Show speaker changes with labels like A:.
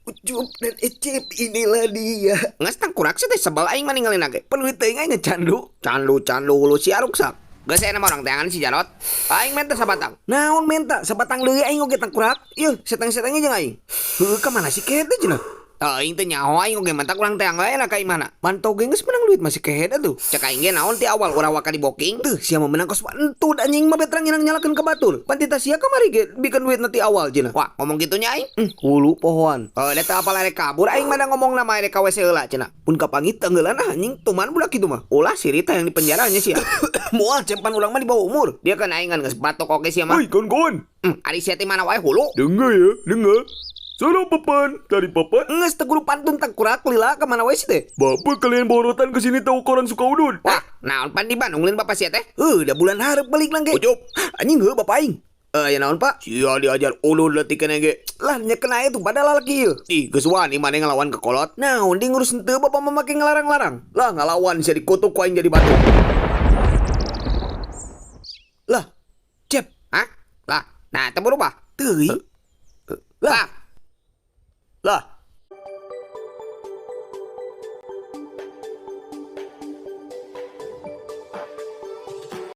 A: Ucup dan Ecep, inilah dia.
B: Geus tangkurak sih teh, sebel aing mah ningalina ge.
A: Penuh teuing aing candu.
B: Candu candu hulu sia ruksak. Geus aya nama urang teangan si Jarot. Aing menta sabatang.
A: Naon menta sabatang deui aing oge, tangkurak? Ieu seteng-setengnya jeung aing. Heuh, ka mana si Kehed teh cenah?
B: Aing teh nyaho, aing oge mentak urang teang wae lah ka imahna.
A: Mantau ge geus menang duit masih Kehed atuh.
B: Cek aing ge naon ti awal urang waka di booking.
A: Tuh sia mah menang kos entut, anjing mah betrang nginang nyalakeun ka batur. Pan tita sia kamari ge bikin duit nanti awal cenah.
B: Wah, ngomong gitunya aing.
A: Hulu pohoan.
B: Oh, da teu apal arek kabur aing mah, da ngomong nama arek ka WC heula cenah.
A: Pun kapanggih tenggelan ah anjing, tuman budak kitu mah.
B: Ulah si Rita yang di penjaranya sia.
A: Moal cempan, urang mah di bawah umur.
B: Dia kan aing geus batuk oge sia mah.
C: Woi kawan-kawan,
B: Ari sia teh mana wae hulu.
C: Dengar ya, dengar. Suara papan, dari papan.
A: Geus teu kudu pantun, tangkurak, lila ka mana wae sih teh?
C: Bapak kalian bawa rotan ke sini, tahu orang suka udut.
B: Wah, naon pan di Bandung lain bapak sia teh?
A: Heuh, da bulan hareup balik lang ge.
B: Ucup.
A: Anjing, heuh bapak aing. Eh, ya naon, Pak?
B: Sia diajar ulun leutik keneh ge.
A: Lah, nya kena itu pada lalaki ieu.
B: Ih, geus wani maneh ngelawan ke kolot.
A: Naon di ngurus henteu, bapak mah make ngelarang-larang.
B: Lah, ngelawan sia dikutuk ku aing jadi batu.
A: Lah, Cep,
B: Hah? Lah, nah teu berubah.
A: Teuing.
B: Lah,
A: Lah,